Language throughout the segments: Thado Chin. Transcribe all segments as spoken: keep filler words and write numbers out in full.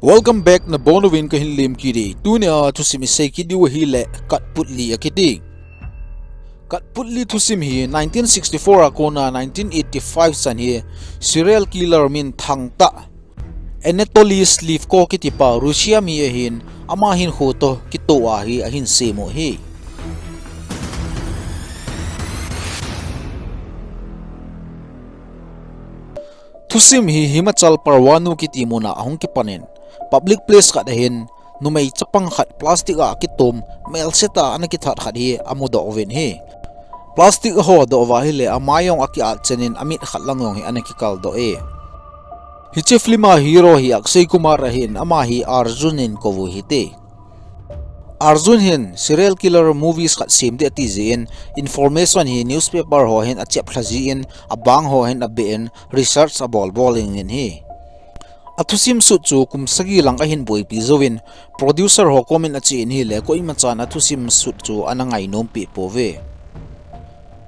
Welcome back, nabonchauvin kahin lemkit e. Tunia thusim isei kit diu ahile Kathmandu akiti. Kathmandu thusim hi nineteen sixty-four a kona nineteen eighty-five chan hi serial killer minthang tah Anatoly Slivko kitipa Russia mi ahin, ama hinkho toh kitoh a hi ahin sem u ahi. Thusim hi Himachal Parwanu kiti muna ahung kipanin, public place khat ahin numei chapang khat plastic a kitom, melsetah a ana kithat khat hi amudoh uvin ahi. Plastic a ahodoh uva ahile amai jong akiat chenin amit khat lang jong hi ana kikaldoh e. Hiche film a hero hi Akshay Kumar ahin, ama hi Arjun in kou u hite. Arjun hin serial killer movies khat sem ding ati jeh in, information hi newspaper ho hin achep lha jin, abang ho hin abe in, research abol bol jingin ahi. Athusim sut chu kum sagi lang ahin boipi jouvin, producer ho komin achen ahile koima chan athusim sut chu ana ngainom peh pouve.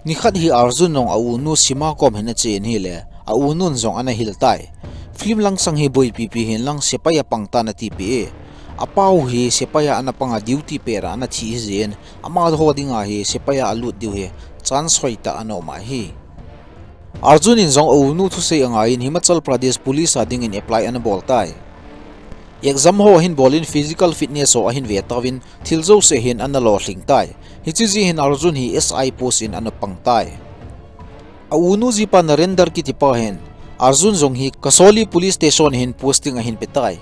Nikhat hi Arjun jong aunu Sima kom hin achen ahile, aunun jong ana hil tai. Film langsang hi boipipi hinlang sepai a pang tan atipeh e. Apau hi sepai a ana panga duty pet a ana thi hijeh in, amaho dinga hi sepai a alut diu hi chance hoitah ana um ahi. Arjun in jong aunu thusei angaiyin Himachal Pradesh Police a dingin apply ana bol tai. Exam ho ahin bolin physical fitness ho ahin ve tauvin thil jouse hin ana lolhing tai. Hiche jeh hin Arjun hi S I post in ana pang tai. Aunu jipa Narendra kitipa hin Arjun jong hi Kasoli Police Station hin posting ahin pe tai.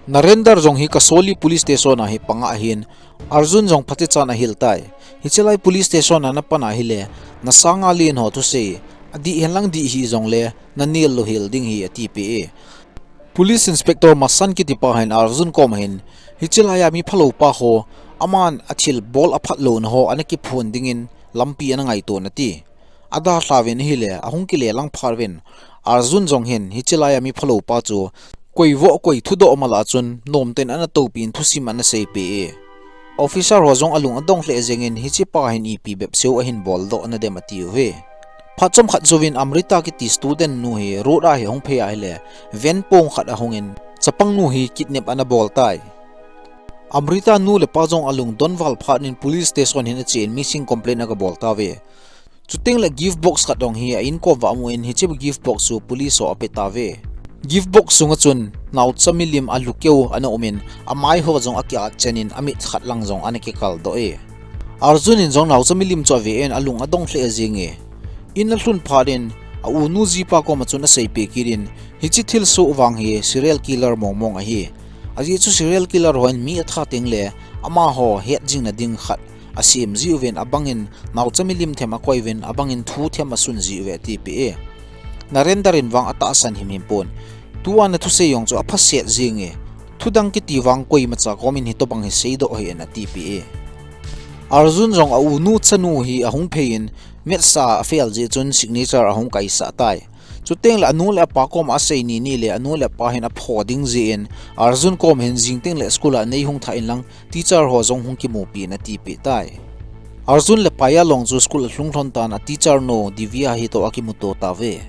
Narendra jong hi Kasoli Police Station a hi panga ahin, Arjun jong phatechan ahil tai. Hiche lai police station a napan ahile, nasanga len ho thusei adih henlang dih hih jongle nanel louhel ding ahi atipeh e. Police Inspector Masan kitipa hin Arjun kom ahin, hiche laiya mi phalou pa ho, aman athilbol aphat louna ho ana kiphon dingin lampi ana ngaito un ati. Adalhauvin ahile, ahung kile lang phat uvin, Arjun jong hin hiche laiya mi phalou pa chu koi voh koi thudoh ma lah chun nomtah in ana toupin thusim ana seipeh e. Officer ho jong alung adong lheh jengin hiche pa hin ipi bep seiu ahin boldoh nadem atiuve. Phat chomkhat jouvin Amrita kiti student nu hi road a hi ahung phei ahile, van pong khat ahungin chapang nu hi kidnap ana bol tai. Amrita nu le pa jong alung donval phat in police station hin achen missing complaint aga bol tauve. Chuteng le gift box khat jong hi a inkom uva amun, hiche gift box chu police ho ape tauve. Gift box sunga chun naocha milim alukeu ana umin, amai ho jong akiat chenin amit khat lang jong ana kikaldoh e. Arjun in jong naocha milim chu aven alung adong lheh jenge. In alhun phat in aunu jipa koma chun aseipeh kit in, hiche thilsoh vang hi serial killer mongmong ahi. Ajeh chu serial killer hon mi atha teng le amaho het jing nading khat asem jiuvin, abangin naocha milim them akoi uvin, abangin thu them asun jiuve atipeh e. Narendra in vang atahsan himhim pon. Tua nathusei jong chu aphaset jenge. Thudang kiti vang koimacha komin hitobang hi seidoh hih in atipeh e. Arjun jong aunu chanu hi ahung phei in, maths a afail jeh chun signature ahung kaisah tai. Chuteng le anu le apa koma asei nini le anu le apa hin apho ding jeh in, Arjun kom hin jingteng le school a neihung thah inlang, teacher ho jong hung kimupi in atipeh tai. Arjun le Payal jong chu school alhung lhon tan a teacher nu Divya hitoh akimuto tauve.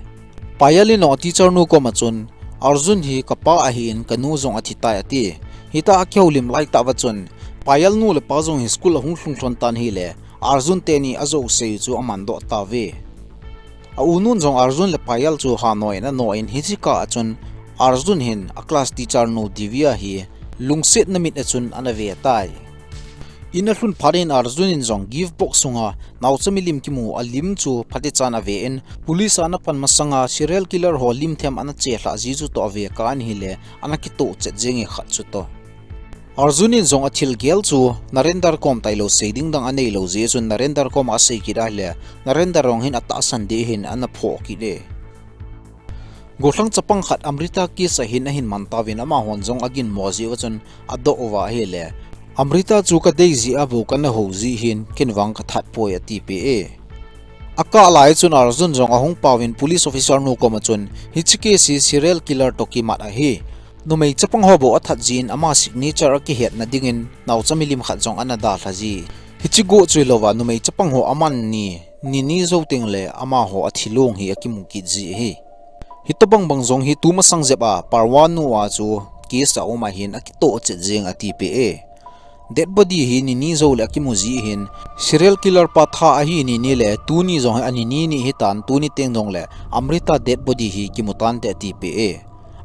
Payal in jong a teacher nu koma chun, Arjun hi kapa ahin, kanu jong athi tai ati. Hitia akihoulim laitah uva chun, Payal nu le pa jong hi school ahung lhung lhon tan ahile, Arjun teni ajousei u chu amandoh tauve. Aunun jong Arjun le Payal chu hanoiyin anoiyin, hiche kah a chun Arjun hin a class teacher nu Divya hi lungsetna mit a chun ana ve tai. In alhun phat in Arjun in jong gift box sunga naocha milim kimu alim chu phatechan aven, police a ana pan masanga serial killer ho lim them ana chelhah ji chu toh ave kah in ahile, ana kitoh chet jenge khat chu toh. Arjun in jong athil gel chu Narendra kom tailou sei ding dang aneilou jeh chun Narendra koma asei kit ahile, Narendra jong hin atahsan deh hin ana phoh kit e. Gollhang chapang khat Amrita case a hin ahin man tauvin amahon jong aginmo jeh uva chun adoh uva ahile, Amrita chu kadei jeh a bou kana hou jeh hin ken vang kathat poi atipeh e. Akah lai chun Arjun jong ahung pauvin police officer nu koma chun, hiche case hi serial killer toh kimat ahi. Numei chapang ho bou athat jin ama signature akihetna dingin naocha milim khat jong ana dalha ji. Hiche go chu hilouva numei chapang ho aman ni, nini jou teng le amaho athilong hi akimu kit ji ahi. Hitobang bang jong hi tumasang jep a Parwanu a chu case a um ahin akitoh chet jeng ati peh e. Dead body hi nini jou le akimu ji ahin, serial killer pa tha ahi nini le tuni jong hi anini ni hitan, tuni teng jong le Amrita dead body hi kimu tante ati peh e.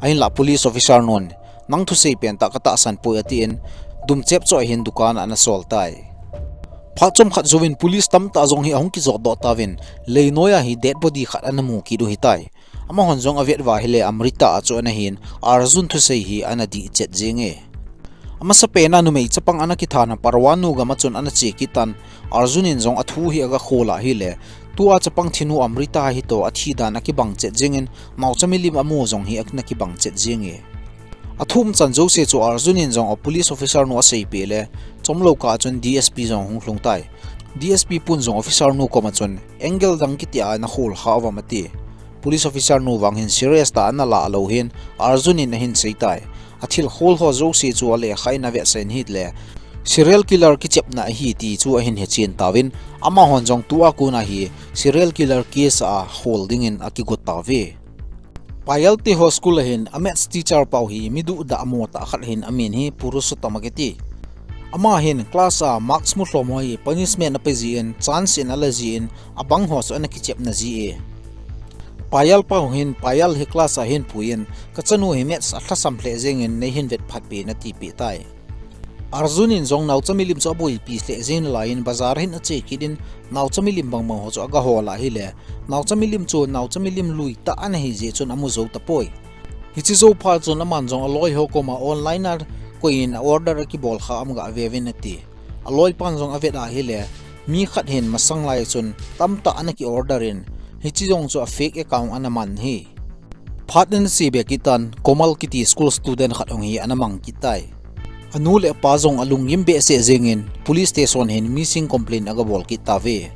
Ahinlah police officer nun, nang thusei pen tah katahsan poi atin, dumchep chu ahin dukan a ana sol tai. Phat chomkhat jouvin police tamtah jong hi ahung kijot doh tauvin, leinoi a hi dead body khat ana mu kit u hitai. Amahon jong avet uva ahile Amrita a chu ana hin, Arjun thusei hi ana dih chet jeng e. Amasapen a numei chapang ana kithana Parwan nu gam a chun ana che kit tan, Arjun in jong athu hi aga khol a ahile, tua chapang thinu Amrita hi toh athi dan akibang chet jengin, naocha milim amu jong hi ana kibang chet jeng e. Athum chan jouse chu Arjun in jong a police officer nu asei peh le, chomlou kah a chun D S P jong hung lhung tai. D S P pun jong officer nu koma chun, angle dang kiti a nakhol kha uvam ati. Police officer nu vang hin serious tah a ana la lou hin, Arjun in ahin sei tai. Athil khol ho jouse chu alekha in avetsah in ahile, serial killer kichepna ahi ti chu ahin hechen tauvin, amahon jong tua kon a hi serial killer case a khol dingin akigot tauve. Payal te ho school a hin a maths teacher pau hi mi duhdah mo tah khat ahin, amin hi Purushottam akiti. Ama hin class a marks mu lhom ho hi punishment ape jin, chance in ala jin, abang ho chu ana kichepna ji e. Payal pau hin, Payal hi class a hin puiyin, kachanu hi maths alhasam lheh jengin neihin vet phat peh in ati peh tai. Arjun in jong naocha milim chu aboipi lheh jeng nalaiyin bazar a hin ache kit in, naocha milim bangbang ho chu aga hol a ahile, naocha milim chu naocha milim lui tah ana hi jeh chun amu jou tapoi. Hiche jou phat chun aman jong aloi ho koma online a koiyin a order akibol kha ham ga ve uvin ati. Aloi pan jong avet a ahile, mi khat hin masang lai chun tamtah ana ki order in, hiche jong chu a fake account ana man hi. Phat in ache be kit tan, Komal kiti school student khat hung hi ana mang kit tai. Anu le apa jong alunggim behseh jengin, police station hin missing complaint aga bol kit tauve.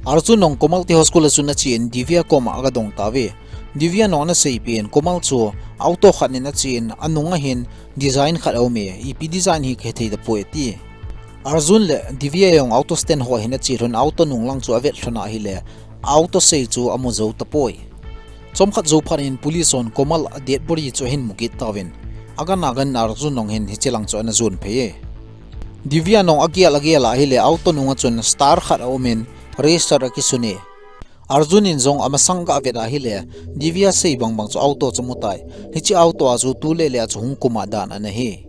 Arjun jong Komal te ho school a chun achen, Divya koma aga dong tauve. Divya jong ana seipeh in, Komal chu auto khat in achen, anung a hin design khat aume, ipi design hi kahethei tapoi ati. Arjun le Divya jong auto stand ho hin ache lhon, auto nung lang chu avet lhon a ahile, auto sei chu amu jou tapoi. Chomkhat jou phat in police hon Komal a dead body chu ahin mu kit tauvin, agan agan Arjun jong hin hiche lang chu ana jon phei e. Divya jong agel agel a ahile auto nung a chun star khat aumin racer akisun e. Arjun in jong amasang ga vet a ahile, Divya sei bangbang chu auto chu amu tai. Hiche auto a chu tulele a chu hung kum a dan ana hi.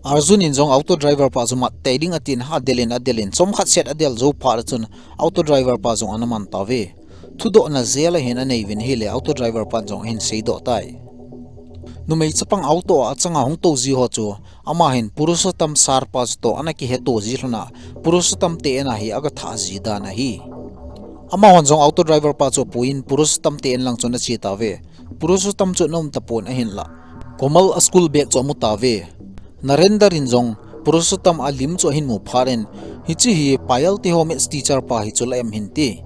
Arjun in jong auto driver pa chu mat tei ding atin ha adelin adelin, chomkhat set adel jou phat a chun auto driver pa jong ana man tauve. Thudohna jel ahin anei uvin ahile, auto driver pan jong ahin seidoh tai. Numei chapang auto a achanga hung tou ji ho chu, ama hin Purushottam sir pa chu toh ana kihe tou ji lhon a, Purushottam te in a hi aga thah ji dan ahi. Amahon jong auto driver pa chu apuiyin Purushottam te in lang chun ache tauve. Purushottam chu ana um tapon ahinlah, Komal a school bag chu amu tauve. Narendra in jong Purushottam a lim chu ahin mu phat in, hiche hi Payal te ho maths teacher pa hi chu la em hin ti.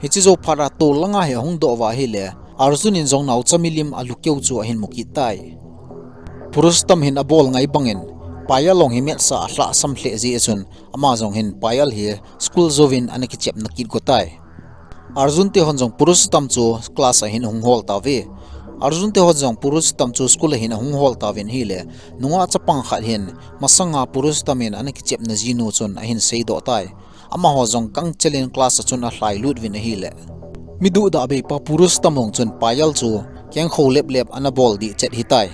Hiche jou phat a tol langa hi ahung doh uva ahile, Arjun in jong naocha milim alukeu chu ahin mu kit tai. Purushottam hin abol ngai bangin, Payal jong hi maths a alhasam lheh jeh chun, ama jong hin Payal hi school jouvin ana kichepna kit go tai. Arjun te hon jong Purushottam chu class a hin ahung hol tauve. Arjun te hon jong Purushottam chu school a hin ahung hol tauvin ahile, nungah chapang khat hin masanga Purushottam in ana kichepna ji nu chun ahin seidoh tai. Amaho jong kangchel in class a chun alhai lut uvin ahile, mi duhdah beipa Purushottam jong chun Payal chu kengkho lep lep ana bol dih chet hitai.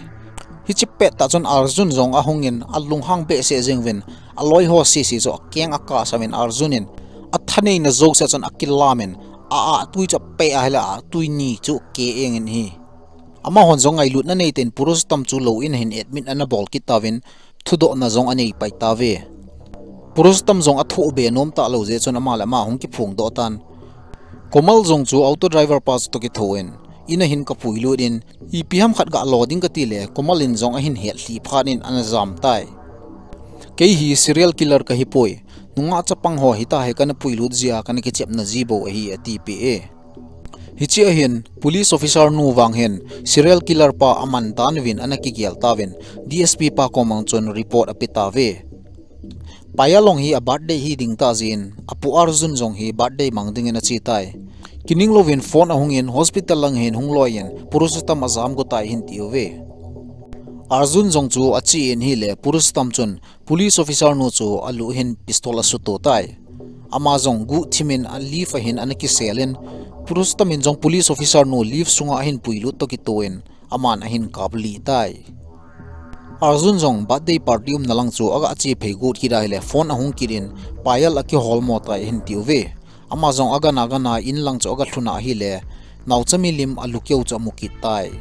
Hiche pettah chun Arjun jong ahungin alunghang behseh jeng uvin, aloi ho sese chu akeng akasah uvin Arjun in athaneina jouse chun akilam in, a, a tui chu ape ahile a tui ni chu ake engin ahi. Amahon jong ngailutna neitah in Purushottam chu lou in a hin admit ana bol kit tauvin, thudohna jong anei pai tauve. Purushottam jong athoh be nom talou jeh chun ama le ama hung kiphongdoh tan. Komal jong chu auto driver pa chu toh kithoin, in a hin kapui lut in, ipi ham khat galo ding kati le, Komal in jong ahin hetlhi phat in ana jam tai. Kei hi serial killer kahipoi, nungah chapang ho hitahi kana puilut jia kana kichepna ji bou ahi, ati peh e. Hichea hin, police officer nu vang hin, serial killer pa aman dan uvin ana kigel tauvin, D S P pa koma chun report ape tauve. Payal jong hi a birthday hiding tah jeh in, apu Arjun jong hi birthday mang dingin ache tai. Kining louvin phone ahungin hospital lang hin hung loiyin, Purushottam ajam go tai hin atiuve. Arjun jong chu ache in ahile, Purushottam chun police officer nu chu aluh in pistol asuto tai. Ama jong guh thimin a lift a hin ana kisel in, Purushottam in jong police officer nu lift sunga ahin puilut toh kitoh in, aman ahin kaplih tai. Arjun jong birthday party umna lang chu aga che phei got kit ahile, phone ahung kit in, Payal akiholmo tai ahin tiuve. Ama jong agan agan a in lang chu aga lhun ahile, naocha milim alukeu chu amu kit tai.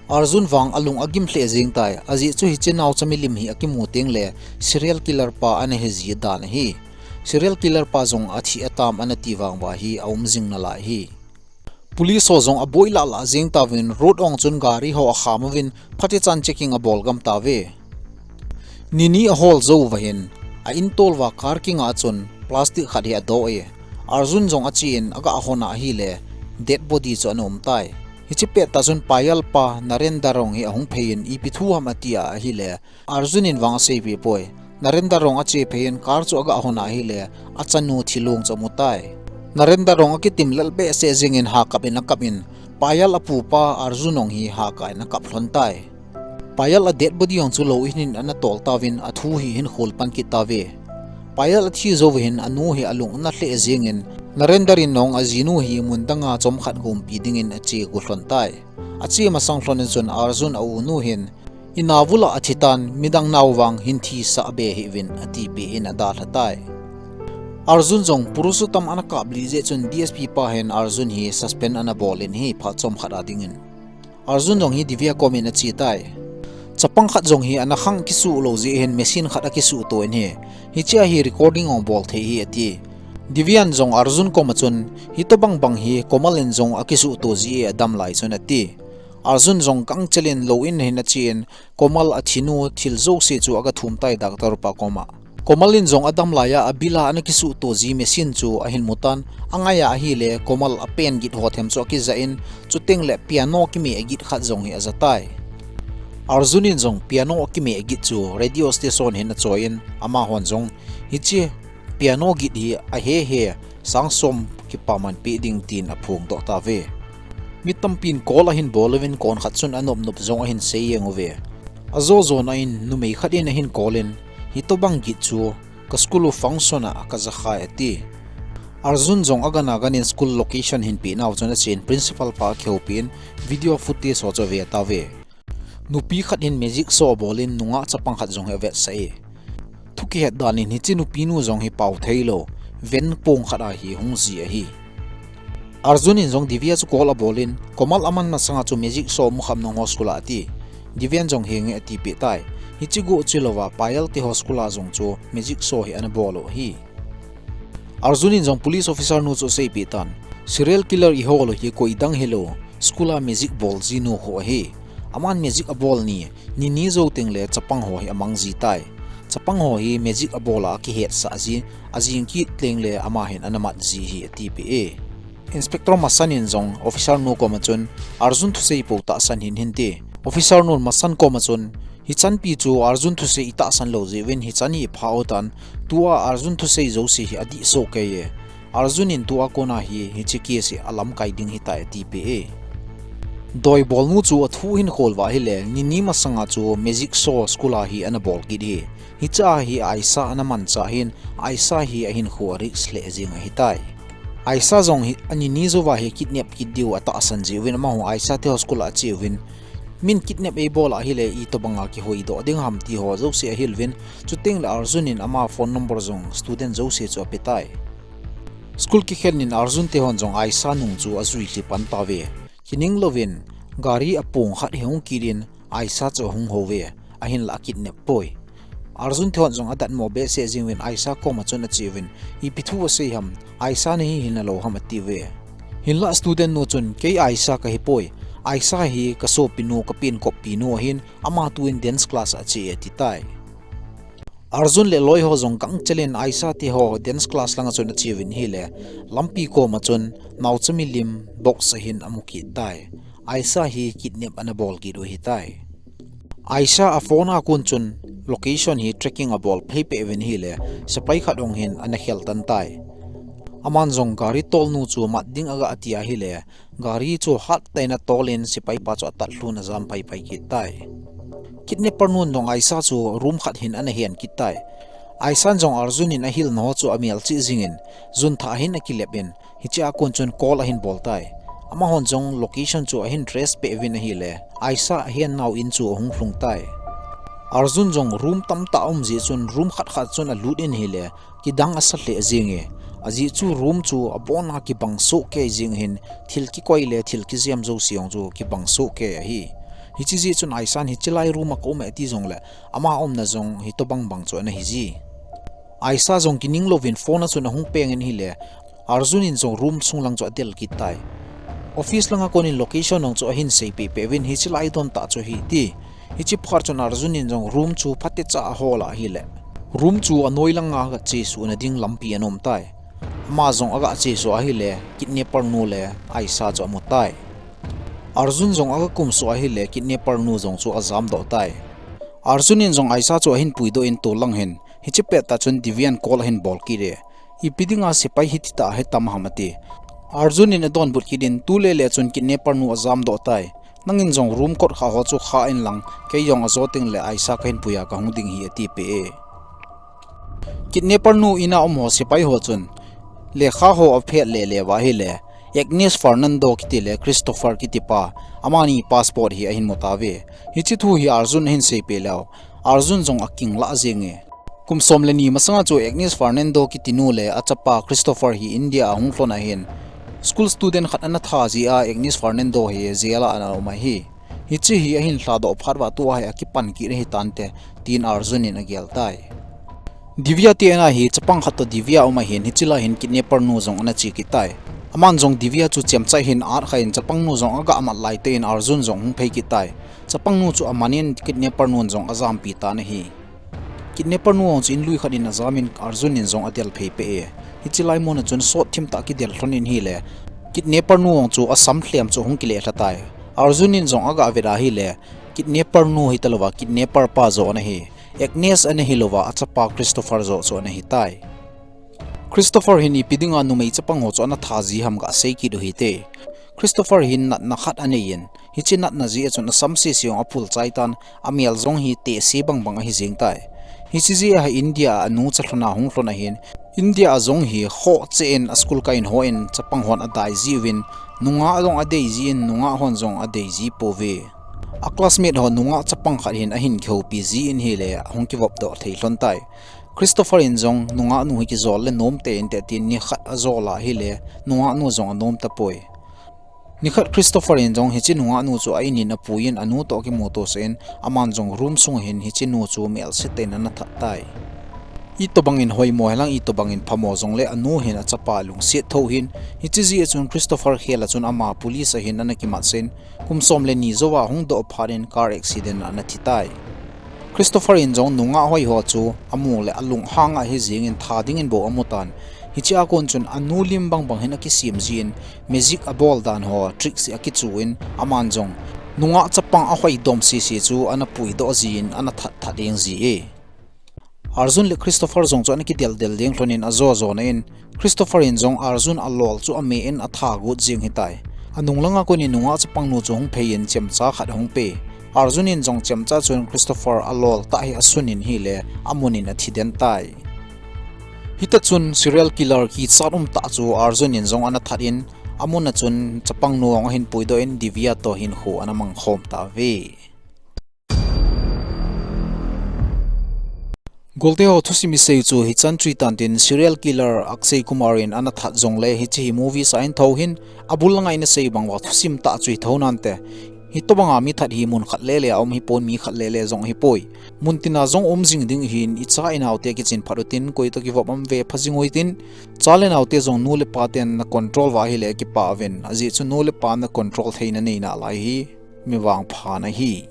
Arjun vang alung agim lheh jeng tai, ajeh chu hiche naocha milim hi akimu teng le serial killer pa ana hi ji dan ahi. Serial killer pa jong athi atam ana ti vang uva hi aum jing nalai ahi. Police ho jong aboi lah lah jeng tauvin, road ong chun gari ho akham uvin, phatechan checking abol gam tauve. Ni ni ahol jou uva hin, a in tolva kar kinga chun plastic khat hi adoh e. Arjun jong ache in aga hon ahile, dead body chu ana um tai. Hiche pettah chun Payal pa Narendra Rong hi ahung phei in, ipi thu ham ati ahile, Arjun in vang aseipeh poi. Narendra Rong ache phei in kar chu aga hon ahile, achanu thilong chu amu tai. Narendra Rong akitim lel behseh jeng in hakap in akap in, Payal apupa Arjun Rong hi hakap in akap lhon tai. Payal a dead body jong chu lou in hin ana tol tauvin, athu hi ahin khol pan kit tauve. Payal athi jou uva hin anu hi alung ana lheh jeng in, Narendra in jong ajinu hi mun danga chomkhat gompi dingin ache gu lhon tai. Ache masang lhon in chun Arjun a unu hin, "Inao ula athi tan, midang nao vang hin thisah be hih uvin," atipeh in adalha tai. Arjun jong Purushottam ana kaplih jeh chun D S P pa hin Arjun hi suspend ana bol in ahi, phat chomkhat a dingin. Arjun jong hi Divya kom in ache tai. Chapang khat jong hi ana khang kisuh lou jeh hin machine khat akisuh to in ahi. Hiche a hi recording ong bol thei ahi ati. Divya in jong Arjun kom a chun, "Hitobang bang hi Komal in jong akisuh to ji e adam lai chun," ati. Arjun jong gangchel in lou in hin ache in, Komal athinu thil jouse chu aga thum tai doctor pa kom a. Komal in jong adam lai a, a bil a ana kisuh to ji machine chu ahin mu tan, angai a ahile Komal a pen git ho them chu akija in, chuteng le piano kimeh git khat jong hi aja tai. Arjun in jong piano kimeh git chu radio station hin achoi in, amahon jong, "Hiche piano git hi ahe he, sang som kipaman peh ding," tin aphong doh tauve. Mi tampin call ahin bol uvin, kon khat chun anop nop jong ahin sei jeng uve. Ajo jona in numei khat in ahin call in, "Hitobang git chu ka school u function a kaja khai," ati. Arjun jong agan agan in school location ahin peh nau chun ache in principal pa akihoupi in video footage ho chu ave tauve. Nupi khat in magic show abol in nungah chapang khat jong hi avetsah e. Thu kihet dan in hiche nupi nu jong hi pao thei lou, van pong khat a hi hung ji ahi. Arjun in jong Divya chu call abol in, "Komal aman masanga chu magic show mu kham nang ho school a," ati. Divya in jong henge atipeh tai. Hiche gu chu lou va, Payal te ho school a jong chu magic show hi ana bol u ahi. Arjun in jong police officer nu chu aseipeh tan, "Serial killer ihol u hi koi dang hilou, school a magic bol ji nu khu ahi. Aman magic abol ni, ni ni jou teng le chapang ho hi amang ji tai. Chapang ho hi magic abol a akihetsah ji, ajing kit teng le ama hin ana mat ji ahi," atipeh e. Inspector Masan in jong officer nu kom a chun, "Arjun thusei pou tahsan hih in," ati. Officer nu Masan kom a chun, "Hichan pi chu Arjun thusei itahsan lou jeh uvin hichan hi ipha u tan, tua Arjun thusei jouse hi adih soh kei e. Arjun in tua kona hi hiche case hi alamkai ding ahitai," atipeh e. Doi bol nu chu athu ahin khol uva ahile, ni ni masanga chu magic show school a hi ana bol kit ahi. Hiche a hi Aisha ana manchah in, Aisha hi ahinkho a risk lheh jeng ahitai. Aisha jong hi ani ni jouva hi kidnap kit diu atahsan jeh uvin, amaho Aisha te ho school a ache uvin, "Min kidnap eibol ahile itobang a kihoi doh ding ham," ti ho jouse ahil uvin, chuteng le Arjun in ama phone number jong student jouse chu ape tai. School kikhen in Arjun te hon jong Aisha nung chu ajui lhi pan tauve. Kining louvin gari apong khat hi hung kit in Aisha chu ahung hou ve, ahinlah akidnap poi. Arjun te hon jong adatmo behseh jeng uvin Aisha kom a chun ache uvin, "Ipi thu asei ham, Aisha nahi hina lou ham?" ati uve. Hinlah student nu chun, "Kei Aisha kahi poi. Aisha hi ka sopinu, ka penkoppi nu ahin, ama tun dance class a ache e," ati tai. Arjun le loi ho jong gangchel in Aisha te ho dance class langa chun ache uvin ahile, lampi kom a chun naocha milim box a hin amu kit tai. Aisha hi kidnap ana bol kit u ahitai. Aisha a phone a kon chun location hi tracking abol phei peh uvin ahile, sepai khat hung hin ana khel tan tai. Aman jong gari tol nu chu mat ding aga ati ahile, gari chu hat tah in atol in sepai pa chu atat lhun ajam pai pai kit tai. Kidnapper nun jong Aisha chu room khat hin ana hen kit tai. Aisha in jong Arjun in ahilna ho chu amel chih jingin, jun thah hin akilep in, hichea kon chun call ahin bol tai. Amahon jong location chu ahin trace peh uvin ahile, Aisha ahen nau in chu ahung lhung tai. Arjun jong room tamtah um jeh chun room khat khat chun alut in ahile, kidang asa lheh jenge. Ajeh chu room chu abon a kibang sohkei jeng hin, thil kikoi le thil kijem jouse jong chu kibang sohkei ahi. Hiche jeh chun Aisha in hiche lai room a ka um e ati jongle, ama umna jong hitobang bang chu ana hiji. Aisha jong kining louvin phone a chun ahung peng in ahile, Arjun in jong room sung lang chu adel kit tai. Office langa kon in location jong chu ahin seipeh peh uvin, hiche lai don tah chu ahi ati. Hiche phat chun Arjun in jong room chu phatecha ahol a ahile, room chu anoi langa aga chesuh na ding lampi ana um tai. Ama jong aga chesuh ahile, kidnapper nu le Aisha chu amu tai. Arjun jong aga kumsuh ahile, kidnapper nu jong chu ajamdoh tai. Arjun in jong Aisha chu ahin puidoh in, tol lang hin hiche pettah chun Divya in call ahin bol kit e. Ipi dinga sepai hiti tah a hi tam ham ati. Arjun in adonbut kit in, tulele chun kidnapper nu ajamdoh tai. Nangin jong room kot kha ho chu kha in lang, kei jong ajo tengle Aisha kahin pui a kahung ding ahi ati peh e. Kidnapper nu in a um ho sepai ho chun lekha ho aphet lele uva ahile, Agnes Fernando kiti le Christopher kiti pa, amani passport hi ahin mu tauve. Hiche thu hi Arjun ahin seipeh leu, Arjun jong aking lah jenge. Kum som le ni masanga chu Agnes Fernando kiti nu le achapa Christopher hi India a ahung lhon ahin, school student khat ana that jeh a Agnes Fernando hi jail a ana um ahi. Hiche hi ahin lhadoh phat uva tua hi akipan kit ahi tante, tin Arjun in agel tai. Divya ti ana hi chapang khat toh Divya um ahin, hiche lai hin kidnapper nu jong ana che kit tai. Aman jong Divya chu chemcha hin atkha in, chapang nu jong aga mat lai tah in Arjun jong ahung phei kit tai. Chapang nu chu aman in kidnapper nun jong ajampi tan ahi. Kidnapper nu jong chu in lui khat in ajam in Arjun in jong adel phei peh e. Hiche lai mun a chun sot thim tah kidel lhon in ahile, kidnapper nu jong chu asam lhem chu ahung kile lha tai. Arjun in jong aga vet a ahile, kidnapper nu hita louva, kidnapper pa joh ana hi. Agnes ana hi louva, achapa Christopher joh chu ana hi tai. Christopher hin ipi dinga numei chapang ho chu ana that ji ham ga sei kit u hite. Christopher hin natna khat anei in, hiche natna jeh a chun asam sese jong aphul chai tan, amel jong hi tehse bang bang ahi jeng tai. Hiche jeh a hi India a anu cha lhon a hung lhon ahin, India a jong hi khoh cheh in a school kai in ho in chapang hon adai jiuvin, nungah jong adei ji in, nungah hon jong adei ji pouve. A classmate ho nungah chapang khat hin ahin kihoupi ji in ahile, ahung kivop doh thei lhon tai. Christopher in jong nungah nu hi kijol le nom tei inte tin nikhat ajol a ahile, nungah nu jong anom tapoi. Nikhat Christopher in jong hiche nungah nu chu a in in apui in anu toh akimuto sah in, aman jong room sung hin hiche nu chu melse tah in ana that tai. Itobang in hoimo hilang, itobang in phamo jongle anu hin achapa lungset thou ahin, hiche jeh a chun Christopher khel a chun ama police a hin ana kimat sah in, kum som le ni jouva hung doh phat in car accident a ana thi tai. Christopher in jong nungah hoi ho chu amu le alunghang ahi jeng in tha ding in bou amu tan. Hichea kon chun anu lim bang bang hin akisem ji in, magic abol dan ho, tricks hi akichu in, aman jong nungah chapang ahoi dom sese chu ana puidoh ji in ana that that jeng ji e. Arjun le Christopher jong chu ana kidel del jeng lhon in ajo jo na in, Christopher in jong Arjun alol chu ame in atha got jeng ahitai. Anung langa kon in nungah chapang nu chu ahung phei in chemcha khat ahung pe. Arjun in jong chemcha chun Christopher alol tah hi asun in ahile, amun in athi den tai. Hita chun serial killer kichat um tah chu Arjun in jong ana that in, amun a chun chapang nu jong ahin puidoh in Divya toh hinkho ana mang khom tauve. Golte ho thusim isei chu hichan chu hitan tin, serial killer Akshay Kumar in ana that jongle hiche hi movies a ahin thou ahin, abul langa ina sei bang uva thusim tah chu hithou nante. Hitobanga mi that hi mun khat lele a um hipon, mi khat lele jong hipoi. Mun tina jong um jing ding ahin, icha inaote kichin phat utin, koi toh kivop am ve pha jing uhitin, cha le naote jong nu le pa ten na control uva ahile kipah uvin, ajeh chu nu le pa na control theina nei nalai hi mi vangpha ana hi.